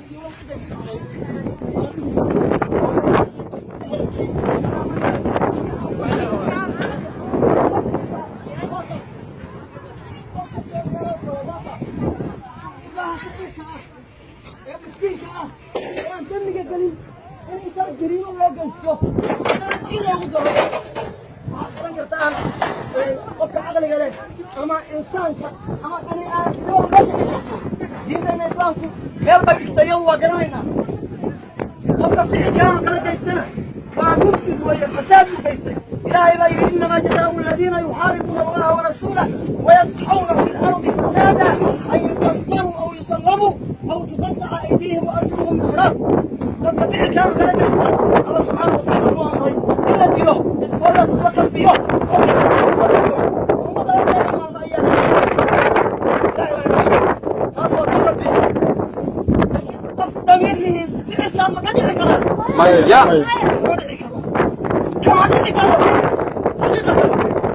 Qoyskii waa ciday ku dhacday. Ilmaha saqiirka ah ee miskiinka ah ee aan dembiga gelin in intaas jariimo loo geysto, haddana in loogu daro, waxaad oran kartaan qofka caqliga leh ama insaanka ama bani aadamnimada meesha ka joogto. Diintayna Islaamku meel bay dhigtay, iyadu waa garanaynaa. Qofka ficilkaan kala geystana waa mufsid weeye, fasaad buu geystay. Ilaahay baa yidhi: "إنما جزاء الذين يحاربون الله ورسوله ويسعون في الأرض فسادا أن يقتلوا أو يصلبوا أو تقطع أيديهم وأرجلهم من خلاف." Dadka ficilkaan kala geysta Allah subxaana watacaala wuxuu amray in la dilo oo la salbiyo oo ummadda la keena maalmo ayaa Ilaahay baa inoo yidhi. Taas waa tii Rabbi, laakiin qof damiir lihiis ficilkaan ma ka dhici karaa? Maya. Kama dhici karo, kama dhici karo, xaqiiqatan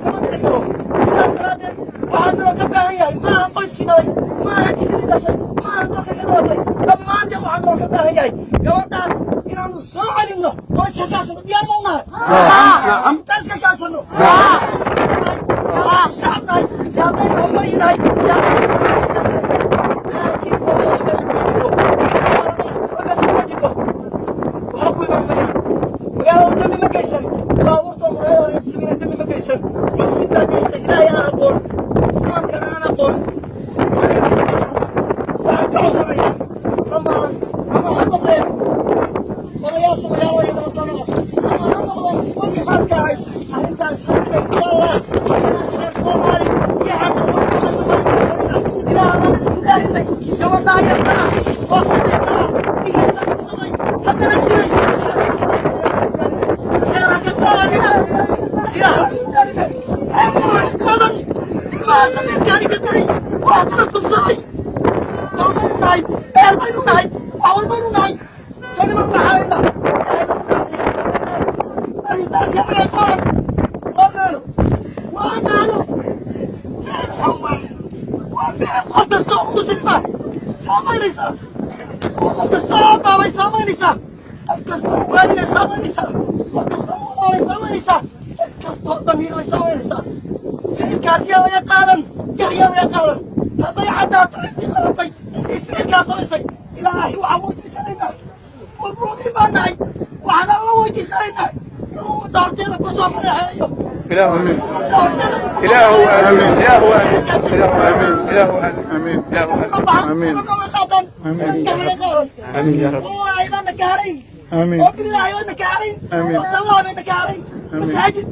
kama dhici karo. Sidaas daraaddeed waxaa naloo ka baahan yahay, maaha qoyskii dhalay, maaha jikadii dhashay, maaha dalka ka dhalatay, dhammaanteen waxaa naloo ka baahan yahay gabadhaas inaanu soo celinno oo iska kaashano. Diyaar ma unahay? Nacam. Intaan iska kaashano, shacab nahay iyo haddaynu hooyooyin nahay iyo laakiin fowdada meesha kuma jirto, meesha kuma jirto. Waxba ku imaan mayaan. Magaalada dembi ma geysan, baabuurta muraayada jabina dembi ma geysan. Mufsid baa geystay, Ilaahay aan aqoon, Islaamkana aan aqoon. Waxaan ka codsanaya dhammaan, ama ha noqdeen odayaasha magaalada iyo dabartoonada, ama ha noqdeen kuwadii khaaska ahayd, arrintaan sharciga insha Allah reer Soomaali iyo Ilaah baan idinku dhaarinay, gabadhaa yarta ah oo saqiirka ah, ninka kufsaday haddana dilay, xeera ka qaadina. Ilaah baan idinku dhaarinay, xeera qaadan ilmaha saqiirkaani ka dilay oo haddana kufsaday. Tol baynu nahay, eel baynu nahay, wax walbaynu nahay, tolnima maxaayna. Arrintaasi laga qaban. Waa meelo, waa meelo ficil xun weeye. Waa ficil qof kasta oo muslima saamaynaysaa, oo qof kasta oo aabbaabay saamaynaysaa, qof kasta oo waalidey saamaynaysaa, qof kasta oo walaalay saamaynaysaa, qof kasta oo damiirbay saamaynaysaa. Ficilkaas yaa laga qaadan, yaa laga qaadan. Hadday caddaato ciddii qabatay, ciddii ficilkaa samaysay, Ilaahay waxaan weydiisanaynaa, madluumiin baa nahay, waxaan Alla weydiisanaynaa inuu ummadda horteeda ku soo fadeexeeyo. إله آمين. Ummadda horteeda. إله آمين. إله آمين. إله آمين. إله آمين. إله آمين. آمين. آمين يا رب. والله baana ka harayn. آمين. Oo bilaahi baana ka harayn. آمين. Oo tallah baana ka harayn. Masaajid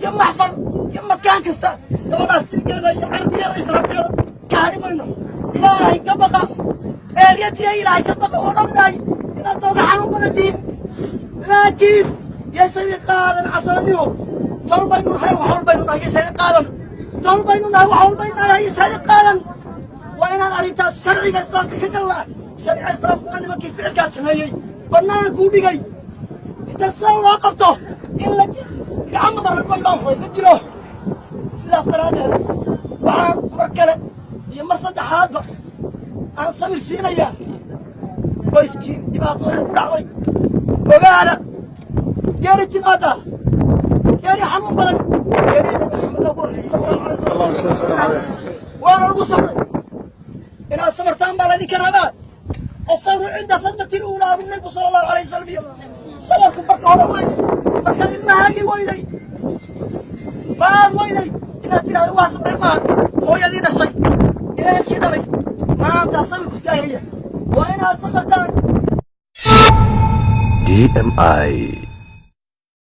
iyo maxfal iyo makaan kasta gabadhaas dilkeeda iyo cirdigeeda iyo sharafteeda ka hari mayno. Ilaahay ka baqa, eelyadiya, Ilaahay ka baqa. Oo dhownahay inaad nooga xanuun badan tihiin, laakiin yaysan qaadan casabanimo. Tol baynu nahay, wax walbaynu nahay, yaysan qaadan. Tol baynu nahay, wax walbaynu nahay, yaysan qaadan. Waa inaan arrintaas sharciga Islaamka ka galnaa. Sharciga Islaamkuna nimankii ficilkaas sameeyey bannaankuu dhigay, inta sida loo qabto in la gacmo maragolbaan la dilo. Sidaas daraaddeed waxaan mar kale iyo mar saddexaadba aan samir siinayaa qoyskii dhibaatada ku dhacday. Ogaada, geeri timaada, geeri xanuun badan, geeri Nabi Maxamed ugu horreysay sal Allahu alay اللهم صل وسلم عليه. Waana lagu sabray. Inaad sabartaan baa laydinka rabaa. الصبر عند صدمة الأولى بالنبي صلى الله عليه وسلم. Sabarku marka hore weyday, markaad ilmahaagii weyday, baad weyday, inaad tidhahdo waa sabray maaha. Hooyadii dhashay, ehelkii dhalay, maanta sabirku taagaya. Waa inaad sabartaan. DMI.